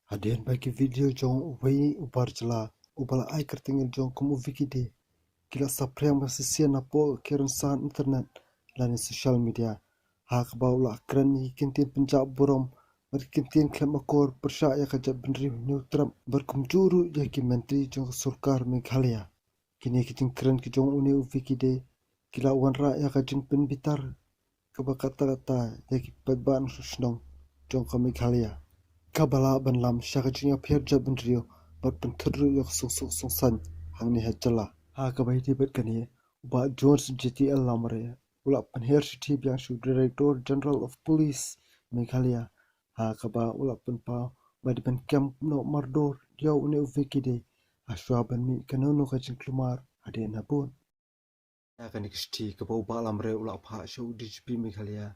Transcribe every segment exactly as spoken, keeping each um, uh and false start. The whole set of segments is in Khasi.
Hadien ba ki video jong uwei u bar jylla uba la ai kyrteng jong kum u Vicky Dey ki la saphriang ba shisien hapoh ki rynsan internet lane social media, ha kaba u la kren ïa ki kyntien pynjah burom bad ki kyntien khlem akor pyrshah ïa ka jaitbynriew hynñiewtrep bad kumjuh ruh ïa ki myntri jong ka sorkar Meghalaya. Kine ki jingkren ki jong une u Vicky Dey ki la wanrah ïa ka jingpynbitar kaba katta katta ïa ki paidbah nongshong shnong jong ka Meghalaya, kaba lah ban lam sha ka jingïapher jaitbynriew bad pynthut ruh ïa ka songsuk songsaiñ hangne ha jylla. Ha kaba ïadei bad kane, u Bah Jones J T L Lamare u la pynher shithi biang sha u Director General of Police Meghalaya, ha kaba u la pynpaw ba dei ban kem noh mardor ïa une u Vicky Dey ha shuwa ban mih kano kano ka jingkulmar hadien habud. Ïa kane ka shithi kaba u Bah Lamare u la phah sha u D G P Meghalaya,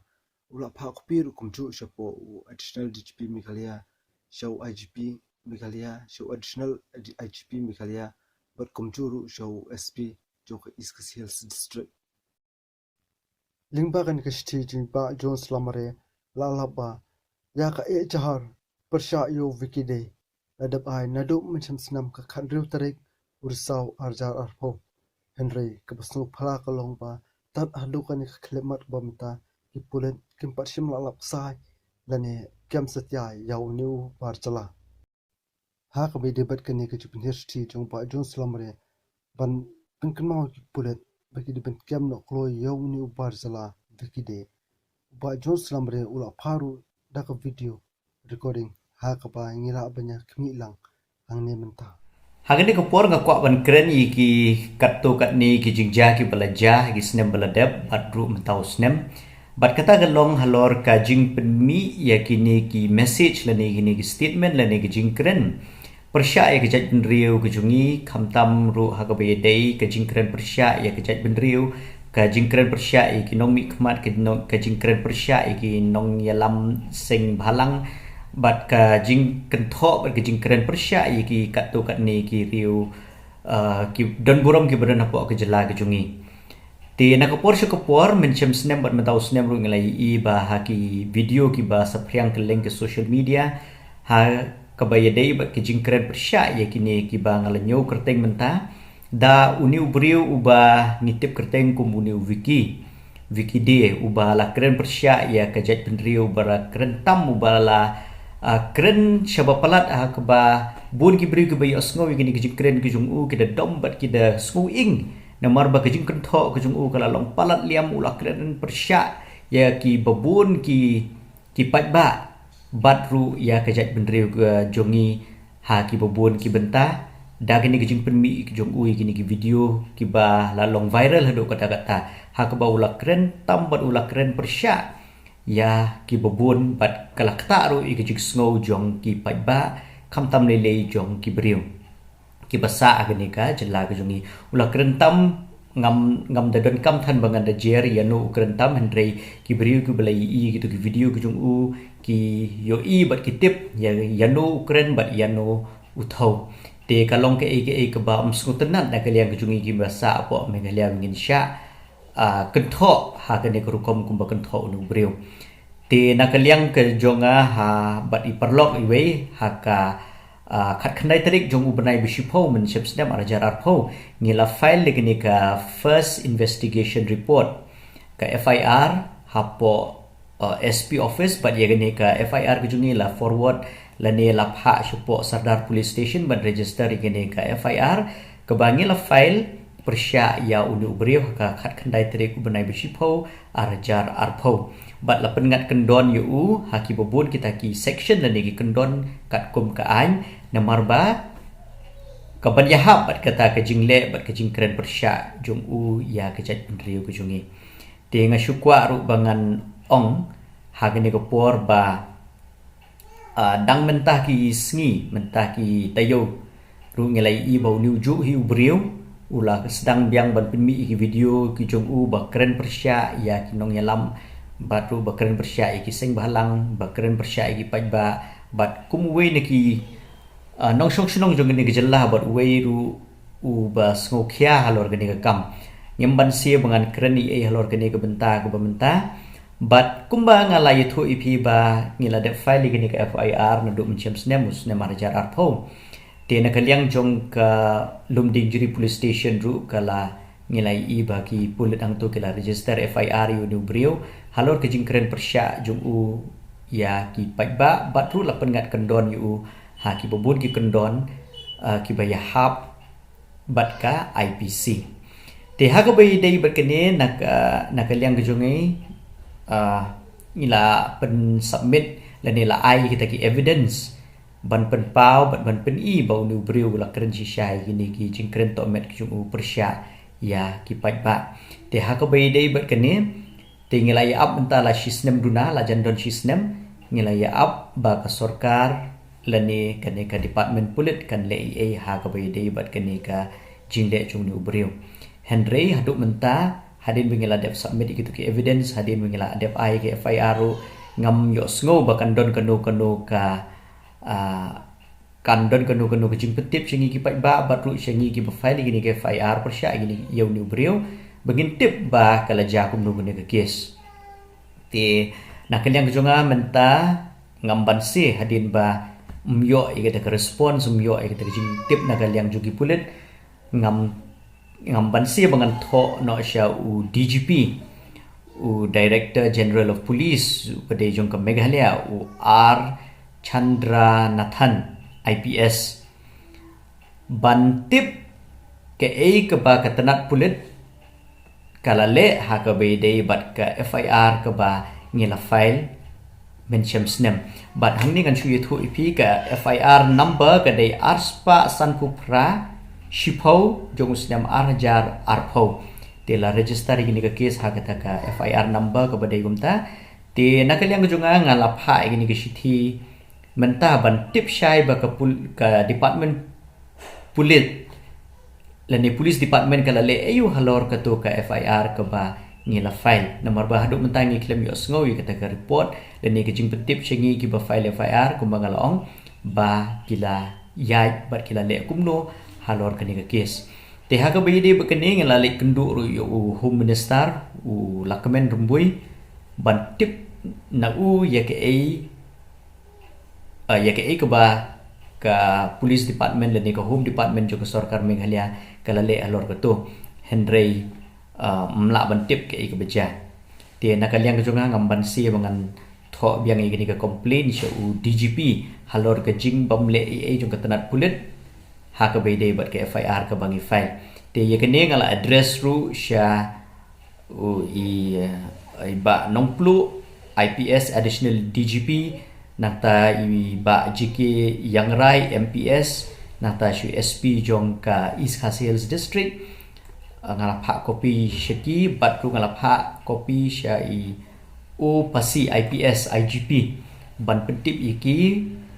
u la phah copy ruh kumjuh shapoh u Additional D G P Meghalaya, sha u I G P Meghalaya, sha u Additional I G P Meghalaya, bad kumjuh ruh sha u S P jong ka East Khasi Hills District. Lyngba kane ka shithi jong u Bah Jones Lamare la lap ba ïa ka eh jahar pyrshah ïa u Vicky Dey la dep ai naduh mynshem snem ka khathynriew tarik u Risaw arhajar arphew. Hynrei kaba sngewphylla ka long ba tad haduh kane ka khyllipmat ba mynta ki pulit kim pat shym la lap ksai lane kem satia ïa une u bar jylla. Ha kaba ïadei bad kane ka jingpynher shithi jong u Bah Jones Lamare ban pynkynmaw ïa ki pulit ba ki dei ban kem noh kloi ïa une u bar jylla Vicky Dey, u Bah Jones Lamare u la phah ruh da ka video recording ha kaba ngi lah ban ïa khmih lang hangne mynta. Ha kane ka por nga kwah ban kren ïa ki katto katne ki jingjia kiba la jia ha ki snem ba la dep bad ruh mynta u snem. Bad kata ka long halor ka jingpynmih ïa kine ki message lane kine ki statement lane ki jingkren pyrshah ïa ka jaitbynriew ka jong ngi, khamtam ruh ha kaba ïadei ka jingkren pyrshah ïa ka jaitbynriew, ka jingkren pyrshah ïa ki nongmihkhmat, ka nong-, ka jingkren pyrshah ïa ki nongïalam seng bhalang, bad ka jingkynthoh bad ka jingkren pyrshah ïa ki katto katne ki riew, ah, ki don burom kiba don hapoh ka jylla ka jong ngi. Te na ka por sha ka por, mynshem snem bad mynta u snem ruh ngi la ïohi ba ha ki video kiba saphriang kylleng ki social media, ha kaba ïadei bad ki jingkren pyrshah ïa kine kiba nga la ñiew kyrteng mynta, da une u briew uba ngi tip kyrteng kum une u Vicky, Vicky Dey, uba la kren pyrshah ïa ka jaitbynriew, uba la kren tam, uba la, ah, kren shaba palat ha kaba bun ki briew kiba ïohsngew ïa kine ki jingkren ki jong u ki da dom bad ki da sngew ing. Namar ba ka jingkynthoh ka jong u ka la long palat liam, u la kren pyrshah ïa kiba bun ki, ki paidbah bad ruh ïa ka jaitbynriew ka jong ngi ha kiba bun ki bynta. Da kine ki jingpynmih ka jong u ïa kine ki video kiba la long viral haduh katta katta, ha kaba u la kren tam bad u la kren pyrshah ïa kiba bun bad ka la ktah ruh ïa ka jingsngew jong ki paidbah, khamtam lei lei jong ki briew kiba sah ha kane ka jylla ka jong ngi. U la kren tam, ngam, ngam da donkam than ba ngan da jer ïano u kren tam, hynrei ki briew kiba la ïohi ïa kito ki video ki jong u ki ïohi bad ki tip ïa, ïano u kren bad ïano u thew. Te ka long kaei kaei kaba ym sngewtynnat na ka liang ka jong ngi kiba sah hapoh Meghalaya ba ngin shah, ah, kynthoh ha kane ka rukom kumba kynthoh une u briew. Te na ka liang ka jong nga ha bad i paralok iwei, ha ka, ah, khatkhyndai tarik jong u bnai ba shiphew mynshem snem arhajar arphew, ngi la file ïa kane ka first investigation report, ka F I R, hapoh, ah, S P office, bad ïa kane ka F I R ka jong ngi la forward lane la phah shapoh Sardar Police Station ban register ïa kane ka F I R kaba ngi la file pyrshah ïa une u briew ha ka khatkhyndai tarik u bnai ba shiphew arhajar arphew. Bad la pynngat kyndon ïa u ha kiba bun kita ki section lane ki kyndon katkum ka aiñ, namar ba ka ban ïahap bad kata ka jingleh bad ka jingkren pyrshah jong u ïa ka jaitbynriew ka jong ngi. Te nga shu kwah ruh ba ngan ong ha kane ka por ba, ah, dang mynta ki sngi, mynta ki taïew ruh ngi la ïohi ba une u juh hi u briew u la sdang biang ban pynmih ïa ki video ki jong u ba kren pyrshah ïa ki nongïalam bad ruh ba kren pyrshah ïa ki seng bhalang, ba kren pyrshah ïa ki paidbah bad kum uwei na ki, ah, nongshong shnong jong kane ka jylla bad uwei ruh uba sngewkhia halor kane ka kam. Ngim banse ba ngan kren ei ei halor kane ka bynta kaba mynta. Bad kumba nga la ïathuh ïa phi ba ngi la dep file ïa kane ka F I R naduh mynshem snem, u snem ar hajar arphew. Te na ka liang jong ka Lumdiengjri Police Station ruh ka la, ngi la ïohi ba ki pulit hangto ki la register F I R ïa une u briew halor ka jingkren pyrshah jong u ïa ki paidbah, bad ruh la pynngat kyndon ïa u ha kiba bun ki kyndon, uh, kiba ïahap bad ka I P C. Te ha kaba ïadei bad kane, na ka, na ka liang ka jong ngi, uh, ngi la pynsubmit lane la ai kita ki evidence ban pynpaw bad ban pyni ba une u briew u la kren shisha ïa kine ki jingkren tohmet ki jong u pyrshah ïa ki paidbah. Te ha kaba ïadei bad kane, te ngi la ïa ap mynta la shi snem duna, la jan don shi snem, ngi la ïa ap ba ka sorkar lane kane ka department pulit kan leh ei ei ha kaba ïadei bad kane ka jingleh jong une u briew. Hynrei haduh mynta, hadien ba ngi la dep submit ïa kito ki evidence, hadien ba ngi la dep ai ka F I R ruh, ngam ïohsngew ba kan don kano kano ka, ah, kan don kano kano ka jingpyntip sha ngi ki paidbah bad ruh sha ngi kiba file ïa kine ki F I R pyrshah ïa kine, ïa une u briew, ba ngin tip ba ka la jia kumno kane ka case. Te na ka liang ka jong nga mynta, ngam banse hadien ba ym ïoh ïa kata ka response, ym ïoh ïa kata ka jingtip na ka liang jong ki pulit, ngam, ngam banse ba ngan thoh noh sha u D G P, u Director General of Police, uba dei jong ka Meghalaya, u R Chandranathan I P S, ban tip kaei kaba ka tnat pulit ka la leh ha kaba ïadei bad ka F I R kaba ngi la file mynshem snem. Bad hangne ngan shu ïathuh ïa phi, ka F I R number ka dei ar spah sanphew phra shiphew jong u snem ar hajar arphew. Te la register ïa kane ka case ha kata ka F I R number kaba dei kumta. Te na ka liang ka jong nga, nga la phah ïa kane ka shithi mynta ban tip shai ba ka pul-, ka department pulit lane police department ka la leh ei ei halor kato ka F I R kaba ngi la file. Namar ba haduh mynta ngi khlem ïohsngew ïa kata ka report lane ka jingpyntip sha ngi kiba file F I R, kumba nga la ong, ba ki la ïaid bad ki la leh kumno halor kane ka case. Te ha kaba ïadei bad kane, ngi la leit kynduh ruh ïa u Home Minister, u Lahkmen Rymbui, ban tip na u ïa kaei, ah, ïa kaei kaba ka police department lane ka home department jong ka sorkar Meghalaya ka la leh halor kato. Hynrei, ah, ym lah ban tip kaei kaba jia. Te na ka liang ka jong nga, ngam banse ba ngan thoh biang ïa kane ka complaint sha u D G P halor ka jingbym leh ei ei jong ka tnat pulit ha kaba ïadei bad ka F I R kaba ngi file. Te ïa kane nga la address ruh sha u i, eh, i Bah Nongpluh, I P S Additional D G P, nangta i Bah J K Iangrai, M P S, nangta shu S P jong ka East Khasi Hills District. Ah, nga la phah copy sha ki, bad ruh nga la phah copy sha i u Pasi I P S, I G P, ban pyntip ïa ki,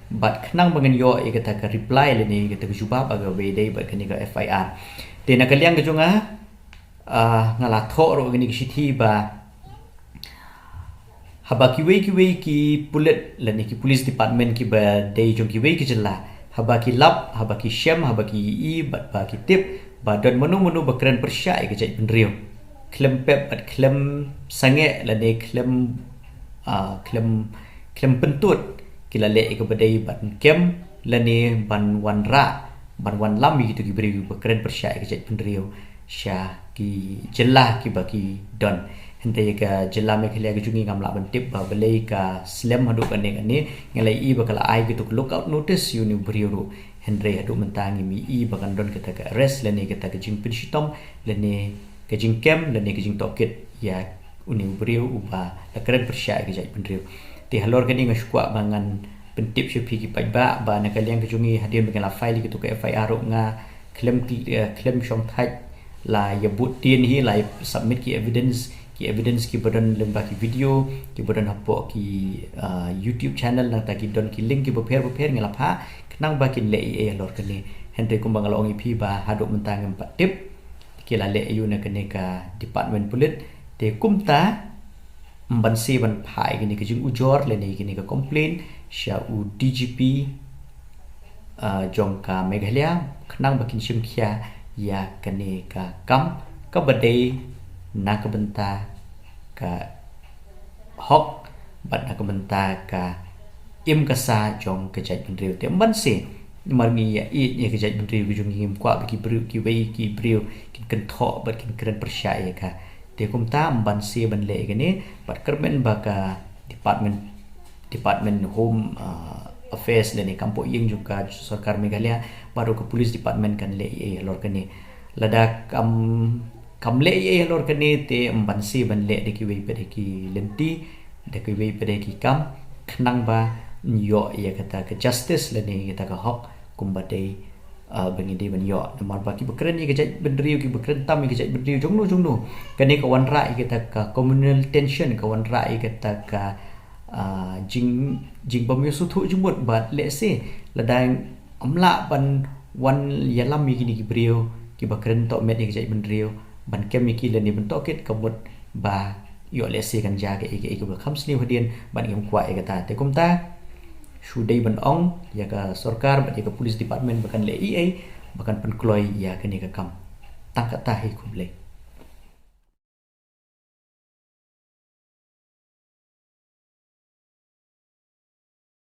bad khnang ba ngin ïoh ïa kata ka reply lane ïa kata ka jubab ha kaba ïadei bad kane ka F I R. Te na ka liang ka jong nga, ah, nga la thoh ruh ïa kane ka shithi ba haba kiwei kiwei ki pulit lane ki police department kiba dei jong kiwei ki jylla, haba ki lap, haba ki shem, haba ki ïohi bad ba ki tip ba don mano mano ba kren pyrshah ïa ka jaitbynriew, khlem pep bad khlem sangeh lane khlem, ah, khlem, khlem pyntut, ki la leh ïa kaba dei ban kem lane ban wanrah, ban wanlam ïa kito ki briew ba kren pyrshah ïa ka jaitbynriew sha ki jylla kiba ki don. Hynrei ïa ka jylla Meghalaya ka jong ngi, ngam lah ban tip ba balei ka slem haduh kane kane. Ngi la ïohi ba ka la ai kito ki lookout notice ïa une u briew ruh. Hynrei haduh mynta ngim ïohi ba kan don kata ka arrest lane kata ka jingpynshitom lane ka jingkem lane ka jingtohkit ïa une u briew uba la kren pyrshah ïa ka jaitbynriew. Te halor kane nga shu kwah ba ngan pyntip sha phi ki paidbah ba na ka liang ka jong ngi, hadien ba ngi la file ïa kito ka F I R ruh, nga khlem, eh, khlem shong thait, la ïa bud tien hi, la ïa submit ki evidence, ki evidence kiba don lyngba ki video kiba don hapoh ki, ah, YouTube channel, nangta ki don ki link kiba pher bapher, ngi la phah khnang ba kin leh ei ei halor kane. Hynrei kumba nga la ong ïa phi ba haduh mynta ngim pat tip, ki la leh aïu na kane ka department pulit. Te kumta, ym banse ban phah ïa kane ka jingujor lane ïa kane ka complaint sha u D G P, ah, jong ka Meghalaya, khnang ba kin shim khia ïa kane ka kam kaba dei na ka bynta ka hok bad na ka bynta ka im ka sa jong ka jaitbynriew. Te ym ban se namar ngi ïa ïeit ïa ka jaitbynriew ka jong ngi, ngim kwah ba ki briew, kiwei ki briew kin kynthoh bad kin kren pyrshah ïa ka. Te kumta ym ban se ban leh ïa kane, bad kyrmen ba ka department, department Home, ah, Affairs lane kam poi ïing jong ka sorkar Meghalaya, baroh ka police department kan leh ei ei halor kane. Lada kam, kam leh ei ei halor kane te ym ban se ban leh da kiwei pat de ki lynti, da kiwei pat de ki kam, khnang ba ïoh ïa kata ka justice lane kata ka hok kumba dei, ah, ba ngi dei ban ïoh. Namar ba kiba kren ïa ka jaitbynriew, kiba kren tam ïa ka jaitbynriew jongno jongno, kane ka wanrah ïa kata ka communal tension, ka wanrah ïa kata ka, ah, jing, jingbym ïoh sngewthuh jingmut. Bad lehse lada ym lah ban wan ïalam ïa kine ki briew kiba kren tohmet ïa ka jaitbynriew, ban kem ïa ki lane ban tohkit, ka mut ba ïoh lehse kan jia kaei kaei kaba kham sniew hadien, bad ngim kwah ïa kata. Te kumta shu dei ban ong ïa ka sorkar bad ïa ka police department ba kan leh ei ei ba kan pynkloi ïa kane ka kam. Tang kata hi, khublei.